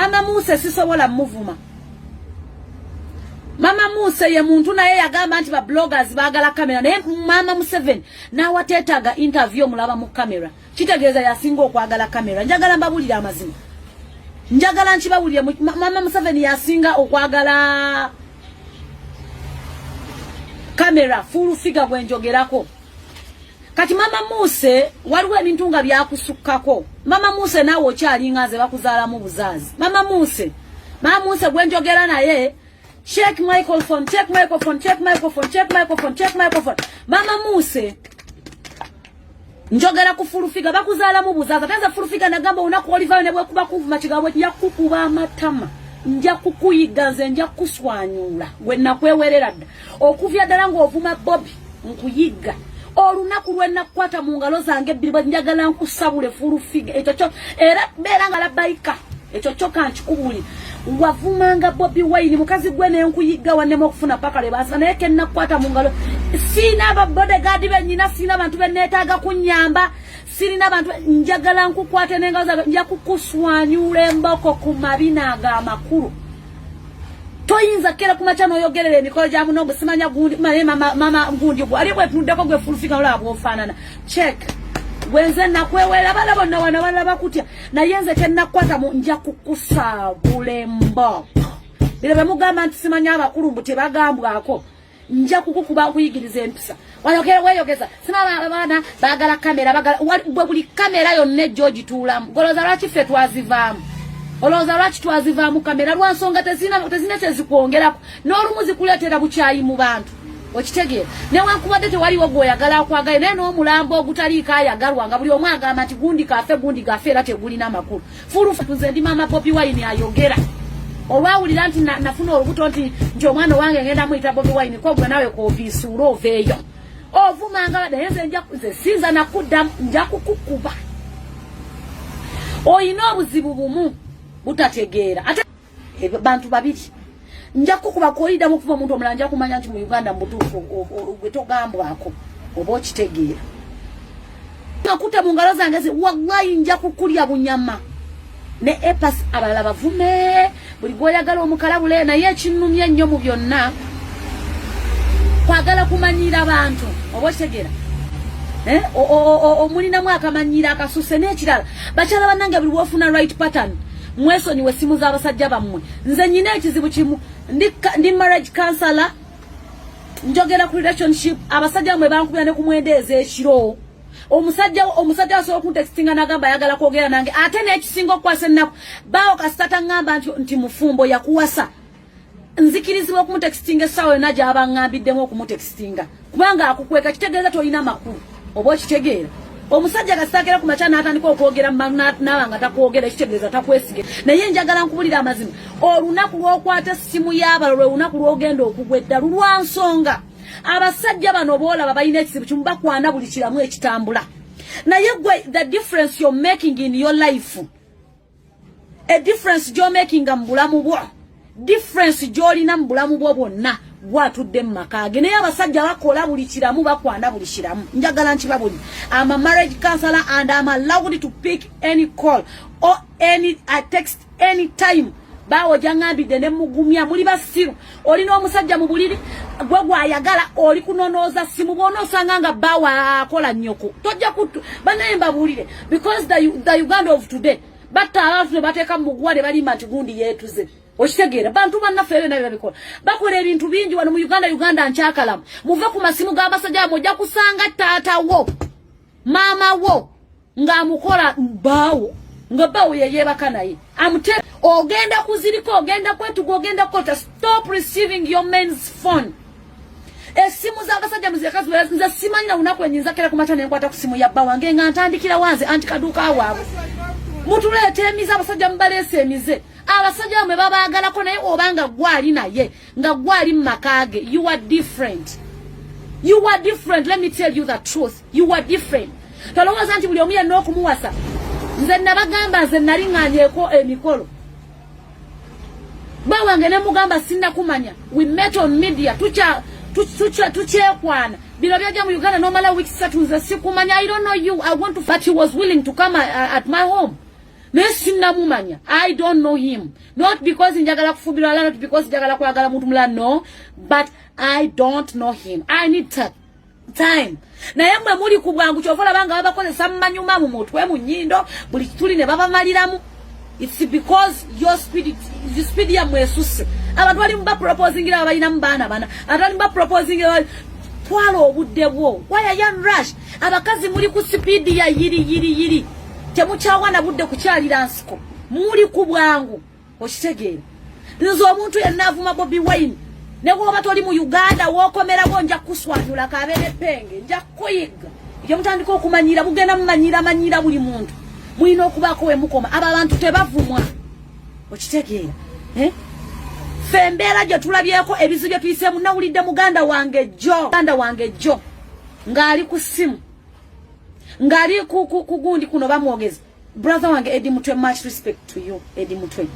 Mama Muuse sisobola muvuma. Mama Muuse ye muntu naye yagamba nti ba bloggers baagala kamera, naye Mama Museveni n'awateetaaga interview omulaba mu kamera, kitegeeza yasinga okwagala kamera. Njagala mbabulire amazima, njagala nkibawulire. Mama Museveni yasinga okwagala kamera, full figure bwenjogerako. Kati Mama Muuse, waliwo ebintu nga byakusukkako. Mama Muuse, naawe okyalinga nze, bakuzaalamu buzaazi. Mama Muuse, Mama Muuse gwenjogera naye, check microphone, check microphone, check microphone, check microphone, check microphone. Mama Muuse, njogera ku full figure, bakuzaalamu buzaazi. Ate nze full figure nagamba, olunaku olivayo ne bwekuba kuvuma kigambo, nja kukuba amatama, nja kukuyiga, nze nja kukuswanyuula. Gwe nakwewerera dda okuvya ddala ng'ovuma Bobi, nkuyigga olunaku lwe nakukwata mu ngalo zange ebbiri bwe njagala nkusabule. Full figure, ekyo kyo era beera nga labayika, ekyo kyo kankikubuulira. Wavumanga Bobi Wine, mukazi gwe, nenkuyigga wannema okufuna paka lwe baasa. Naye kennakukwata mu ngalo, siina ba bodyguard bennyina, siina bantu benneetaaga kunnyamba, sirina bantu. Njagala nkukwate n'engalo zange, nja kukuswanyula emboko ku mabina ag'amakulu. Toyinza kera kumakya n'oyogerera emikolo gya muno, simanya gundi maye mama, mama gundi gwe ali bwetunuddeko gwe full figure, olaba bw'ofaanana. Check gwenze nakwewera, bala bonna wano balala bakutya, naye nze kyennakukwata mu nja kukusaabula emboko. Bino bwe mugamba nti simanya abakulu mbu tebagambwako, nja kukukuba okuyigiriza empisa. Wayogera weyogeza, simaba abaana baagala kamera, bagala bwe buli kamera yonna ejja ogituulamu. Golooza lwaki ffe twazivaamu? Olowooza lwaki twazivaamu kamera? Lwa nsonga tezina kyezikwongerako, n'olumu zikuleetera bukyayi mu bantu, okitegeera? Newankubadde tewaliwo gweoyagala akwagale, naye n'omulambo ogutaliiko ayagalwa, nga buli omu agamba nti gundi kafe, gundi gafe, era tegulina makulu. Full, nze ndi Mama Bobi Wine ayogera. Olwawulira nti nafuna olubuto, nti omwana owange ngenda muyita Bobi Wine, ko gwe nawe koviisuula oveeyo ovumanga. Naye nze nze sinza nakuddamu, nja kukukuba. Oyina obuzibu bumu, butategeera. Ate bantu babiri nja kukuba koyiddamu okuva omuntu omulala, nja kumanya nti mu Uganda mu butuufu gwe togambwako, oba okitegeera? Nakutte mu ngalo zange zi, wallahi nja kukulya bunyama ne epas. Abalala bavume buli gwoyagala omukalabule, naye ekinnumya ennyo mu byonna kwagala kumanyiira bantu, oba okitegeera? Eh, omulinamu akamanyiiro akasuse. N'ekirala, bakyala bannange, buli wofuna right pattern, mwesonyiwe essimu z'abasajja bammwe. Nze nyina ekizibu kimu, ndi marriage counselor, njogera ku relationship. Abasajja bamwe bankubira ne ku 9 ez'ekiro. Omusajja asobola okuntextinga nagamba ayagala kwogera nange. Ate n'ekisinga okukwasa ennaku, baawo kasita taŋŋamba nti mufumbo yakuwasa, nzikirizibwa okumutextinga essaawa yonna gy'aba ŋŋambiddemu okumutextinga, kubanga akukweka kitegeeza tolina makulu, oba okitegeera? Omusajja kasita akera ku makya n'atandika okwogera naaba nga takwogera, ekitegeeza takwesige. Naye njagala nkubulira amazima, olunaku lw'okwata essimu y'abalo lwe lunaku lw'ogenda okugwa eddalu, lwa nsonga abasajja bano boolaba balina ekizibu kimu, bakwana buli kiramu ekitambula. Naye gwe, the difference you're making in your life, a difference gy'omakinga mu bulamu bwo, difference gy'olina mu bulamu bwo bwonna, gwatudde mu maka ge. Naye abasajja bakola buli kiramu, bakwana buli kiramu. Njagala nkibabuli, am a marriage counselor and am allowed to pick any call or any text any time. Baawo gyaŋŋambidde ne mugumya. Muli basiru. Olina omusajja mu buliri gwe gwayagala, oli kunonooza simu. Bw'onoosanga nga bbaawo akola nnyoko, tojja kutu banaye. Mbabuulire, because the Uganda of today, batta abantu ne bateeka mu muguwa ne balimba nti gundi yeetuze, okitegeera? Bantu bannaffe ebyo nabyo babikola, bakola ebintu bingi wano mu Uganda. Uganda nkyakalamu. Muve ku masimu g'abasajja bamwe. Ojja kusanga taata wo, maama wo ng'amukola bbaawo, nga bbaawo yeyeebaka naye amute. Ogenda kuzirika, ogenda kwetuga, ogenda kukota. Stop receiving your men's phone. Essimu z'abasajja muzireka. Nze simanyi na lunaku enyinza kera kumakya nenkwata ku simu ya bba wange nga ntandikira wanze anti kaduuka waabwe. Mutuleeta emize, abasajja mubaleesa emize. Abasajja bamwe babaagalako, naye obanga gwali naye nga gwali mu maka ge, you are different, you are different. Let me tell you the truth, you are different. Tolowooza nti buli omu yenna okumuwasa. Nze nabagamba, nze nali ŋŋanyeeko emikolo, ba wange ne mugamba sinnakumanya, we met on media, tukyekwana. Bino byajja mu Uganda nomala weeks 3, nze sikumanya, I don't know you, I want to, but he was willing to come at my home. Naye sinnamumanya. I don't know him, not because njagala kufumbirwa, not because njagala kwagala muntu mulala, no, but I don't know him. I need time. Naye mwe muli ku bwangu, kyova olaba nga babakozesa mumanyuma, mu mutwe, mu nnyindo, buli kituli ne babamaliramu. It's because your speed, speed yammwe esusse. Abantu bali mubaproposingira, babalinamu baana bana, abantu bali mubaproposingira. Twala obudde bwo. Why are you rush? Abakazi muli ku speed ya yiri yiri yiri, temukyawana budde kukyalira nsiko, muli ku bwangu. Okitegeera? Nze omuntu yenna avuma Bobi Wine, ne bwoba toli mu Uganda, wookomerawo nja kukuswanyula kabeere penge, nja kukuyiga. Ebyo mutandika okumanyira, mugenda mumanyira manyira buli muntu. Mulina okubaako we mukoma. Abo abantu tebavumwa. Okitegeera, eh? Ffe embeera gye tulabyeko, ebizibu bye tuyiseemu. Nawulidde muganda wange jjo, muganda wange jjo ng'ali ku ssimu, ng'ali ku gundi kuno bamwogeza, brother wange Edi Mutwe, much respect to you, Edi Mutwe,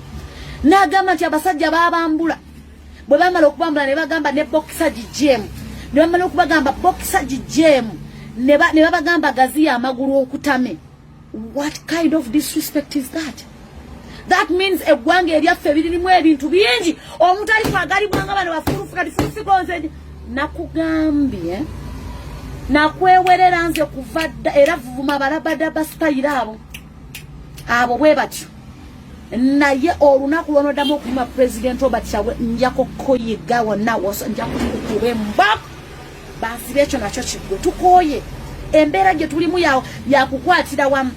n'agamba nti abasajja babambula. Bwe bamala okubambula ne bagamba ne boxer gijeemu, ne bamala okubagamba boxer gijeemu, ne babagamba gaziya amagulu okutame. What kind of disrespect is that? That means eggwanga eryaffe biririmu ebintu bingi omuntu ali kwagalibwanga bano bafulufu. Kati fulufikonze nakugambye, nakwewerera nze kuva dda, era vuvuma balabadaba sitayiro abo abo bwe batyo. Naye olunaku lwonoddamu okuvuma President Robert Kyagwe, nja kukuyiga wonna, nja kukukuba embaka bansibe ekyo nakyo kiggwe. Tukooye embeera gye tulimu yakukwatira wamu.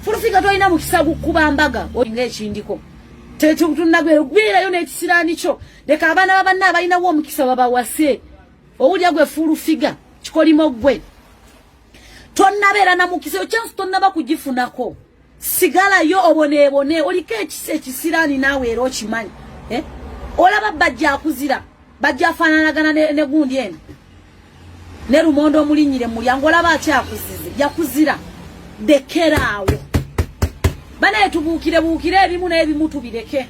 Fulufiga tolina mukisa gukuba mbaga nga ekindiko tunagwerayo n'ekisiraani kyo. Leka abaana babanna abalinawo omukisa babawase. Owulya gwe fulufiga kikolimo gwe, tonnabeera na mukisa, chance tonnaba kugifunako. Sigalayo oboneebone, oliko ekisiraani naawe era okimanyi, eh? Olaba bajja akuzira, bajja afaananagana ne gundi eno ne lumondo omulinnyire mu mulyango. Olaba akyakuzize, yakuzira. Dekeraawo banaye, tubuukire buukire ebimu n'ebimu tubireke,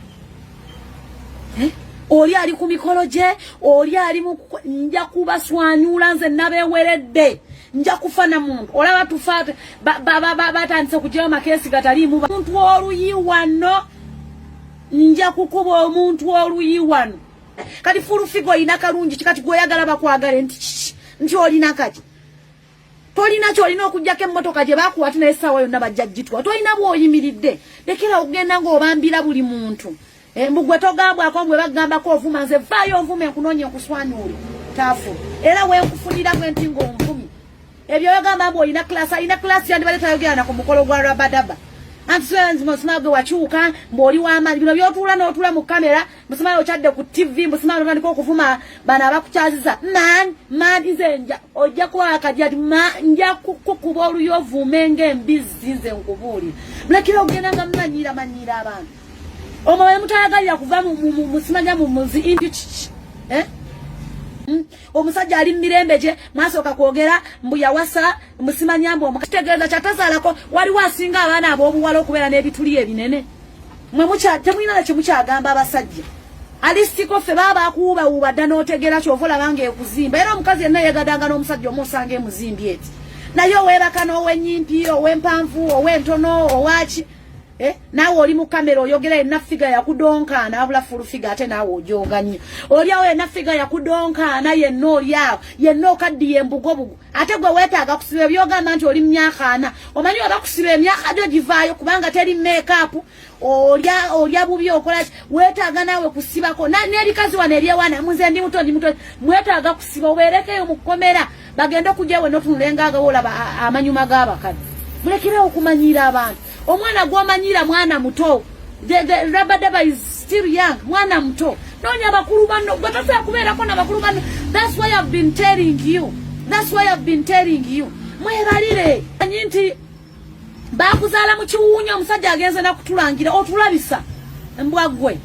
eh? Oli ali ku mikolo gye, oli ali mu, nja kubaswanyula nze nabeeweredde, nja kufa na muntu. Olaba tufa batandise kugyayo amakeesi gataliimu muntu oluyi wano, nja kukuba omuntu oluyi wano. Kati fulufigo olina kalungi kikati gweoyagala bakwagale nti kiki? Nti olina kaki? Tolina kyolina okugjako emmotoka gye bakuwa, ate naye essaawa yonna bajja gitwa. Tolina bw'oyimiridde. Lekera okugenda ng'obambira buli muntu. Eh, mbu gwe togambwako, mbwe bagambako ovuma. Nze vaayo onvume, nkunoonya nkuswanyule taafu, era wenkufunira bwe nti ng'onvumi. Ebyo oyogamba mbu olina class, alina class yandibadde tayogera na ku mukolo gwa Rabadaba. Anti musima gwe wakyuka mbu oli w'amaanyi. Bino byotuula n'otuula mu kamera, musima okyadde ku TV, musima otandika okuvuma bano abakukyaziza. Man man, nze nja ojja kuba akajja ma nja kukukuba oluyi ovume ng'embizzi. Nze nkubuulira, mulekera okugenda nga mumanyiira manyiira abantu. Omwo bwe mutayagalira kuva musimanya mu muzi inti kiki, eh? Omusajja ali mu mirembe gye, mwasooka kwogera mbu yawasa, musimanya mbu kitegeeza kyatazaalako. Waliwo asinga abaana ab'obuwala okubeera n'ebituli ebinene. Mwe temulina na kyemukyagamba abasajja. Alisiko ffe baba bakuwubawuba dda n'otegeera, kyova olaba nga ekuzimba. Era omukazi yenna yegadanga n'omusajja omu osanga emuzimbi eti, naye oweebaka n'ow'ennyimpi, ow'empanvu, ow'entono, owaki, eh? Naawe oli mu kamera oyogera, yenna figure yakudonkaana. Wabula full figure ate naawe ojooga nnyo. Oli awo yenna figure yakudonkaana, yenna oli awo yenna okaddiye embugobugo. Ate gwe weetaaga kusiba ebyogamba nti oli mu myaka 40. Omanyi oba kusiba emyaka gyo givaayo kubanga teri makeup, olya olya bubi, okola ki? Weetaaga naawe kusibako n'ebikazi wano ebyewaana, muze ndi muto, ndi muto. Mwetaaga kusiba obeerekeyo mu kkomera, bagende okugyawe notunula engaaga olaba amanyuma g'abakazi. Mulekerewo okumanyiira abantu. Omwana gw'omanyiira mwana muto. The Rabadaba is still young, mwana muto. Noonya bakulu banno, gwe tosobola kubeerako na bakulu banno. That's why I've been telling you, that's why I've been telling you, mwebalire. Manyi nti bakuzaala mu kiwuunya. Omusajja agenze nakutulangira otulabisa mbwa gwe.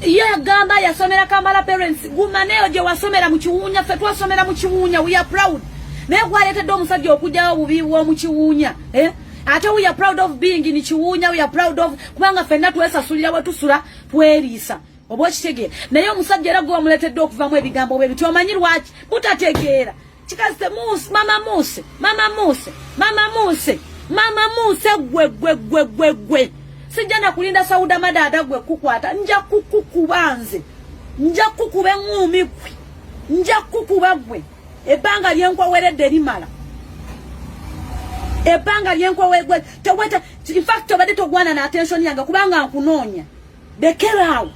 Ye agamba yasomera Kamala Parents. Guma neyo gye wasomera mu kiwuunya. Ffe twasomera mu kiwuunya, we are proud. Naye gwaleetedde omusajja okugyayo obubi bw'omu kiwuunya, eh? Ate we are proud of being in kiwuunya, we are proud of, kubanga ffenna twesasulira we tusula, tweriisa, oba okitegeera. Naye omusajja era gwe wamuleetedde okuvamu ebigambo bwe bityo. Omanyi lwaki? Butategeera. Kikazi temuuse, mama muuse, mama muuse, mama muuse, mama muuse, gwe gwe gwe gwe gwe. Sijja nakulinda Sauda Madaada gwe kukwata, nja kukukuba nze, nja kukuba eŋŋuumi gwe, nja kukuba gwe. Ebbanga lyenkwaweredde limala, ebbanga lyenkwaweredde teweta. In fact obadde togwana na attention yange kubanga nkunoonya. Lekeraawo,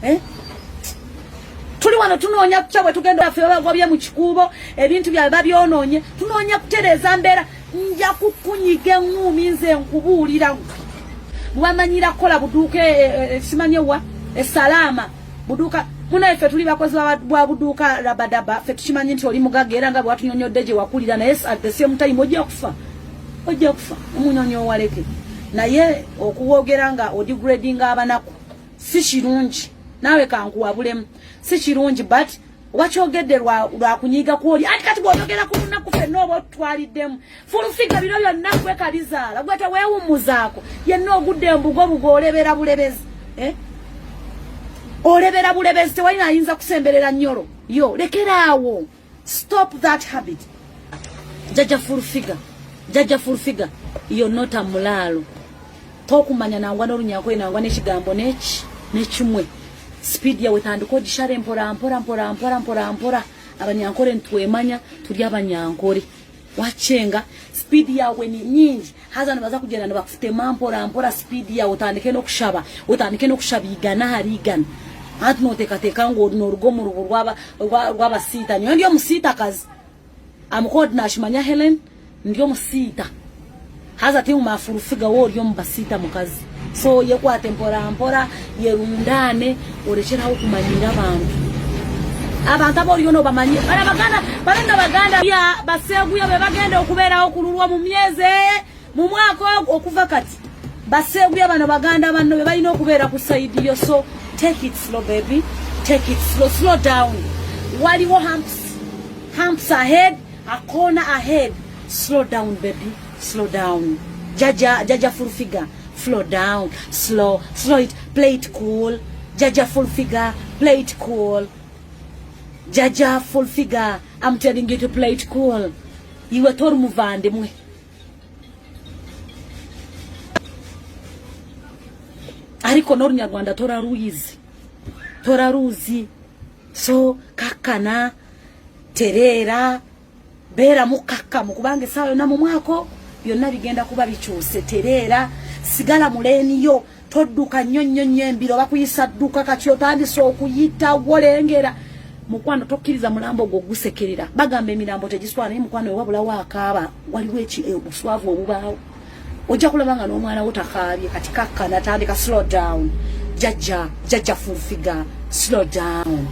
eh? Tuli wano tunoonya kutya bwe tugenda ffe babagobye mu kikuubo, ebintu byabwe babyonoonye, tunoonya kutereeza mbeera. Nja kukunyiga eŋŋuumi nze nkubuulira gwe. Mubamanyira kukola buduuka simanye wa esalaama buduuka. Munaye ffe tuli bakozi bwa buduuka rabadaba. Ffe tukimanyi nti oli mugagga era nga bwe watunyonyodde gye wakulira, naye at the same time ojja kufa, ojja kufa omunyonyo owaleke. Naye okuwogera nga odegradinga abanaku si kirungi. Naawe kankuwabulemu, si kirungi, but wakyogedde lwa kunyiiga kwoli. Ati kati bw'oyogera ku lunaku ffenna oba otutwaliddemu. Full Figure, bino byonna gwe kabizaala, gwe teweewummuzaako. Yenna ogudde embugo bugo, olebera bulebezi, eh? Olebera bulebezi, tewalina ayinza kusemberera nnyolo yo. Lekeraawo, stop that habit. Jajja Full Figure, Jajja Full Figure, you're not a mulaalo. Tokumanya nangwa n'olunyankole nangwa n'ekigambo neki nekimwe. Speed yawe tandika ogishare mpora mpora mpora mpora mpora mpora. Abanyankole ntwemanya, turi abanyankole. Wacenga speed yawe ni nyingi, haza nibaza kugenda nibakutema mpora mpora. Speed yawe otandike n'okushaba, otandike n'okushaba igana ahari igana. Hati noteekateeka ngu noruga omu rubu rw'abasiita. Nyowe ndi omusiitakazi, amukoodi nashimanya Helen, ndi omusiita. Haza tinguma Full Figure wo ori omu basiita mukazi. So yekwate mpora mpora, yerundane, orekyeraho okumanyira abantu. Abantu abo oriyo nobamanyi bara baganda barenda baganda ya baseguya be bagenda okubeerawo ku lulwo mu myezi, mu mwaka ogwo okuva kati. Baseguya bano baganda banno be balina okubeera ku side yo. So take it slow, baby, take it slow, slow down. Waliwo humps, humps ahead, a corner ahead. Slow down, baby, slow down. Jaja, Jaja Full Figure, slow down, slow, slow it, play it cool. Jaja Full Figure, play it cool. Jaja Full Figure, I'm telling you to play it cool. Iwe tori muvandimwe. Ariko n'orunyarwanda toraruyizi, toraruzi. So kakkana, tereera, beera mukkakkamu, kubanga essaawa yonna mu mwaka byonna bigenda kuba bikyuse. Tereera, sigala mu lane yo, todduka nnyo nnyo nnyo embiro. Bakuyisa dduka, kati otandise okuyitawo. Lengera mukwano, tokkiriza mulambo gwo gusekerera. Bagamba emirambo tegiswala, naye mukwano wewabulawo akaaba, waliwo obuswavu obubaawo. Ojja kulaba nga n'omwana wo takaabye. Kati kakkana, tandika slow down. Jajja, Jajja Full Figure, slow down.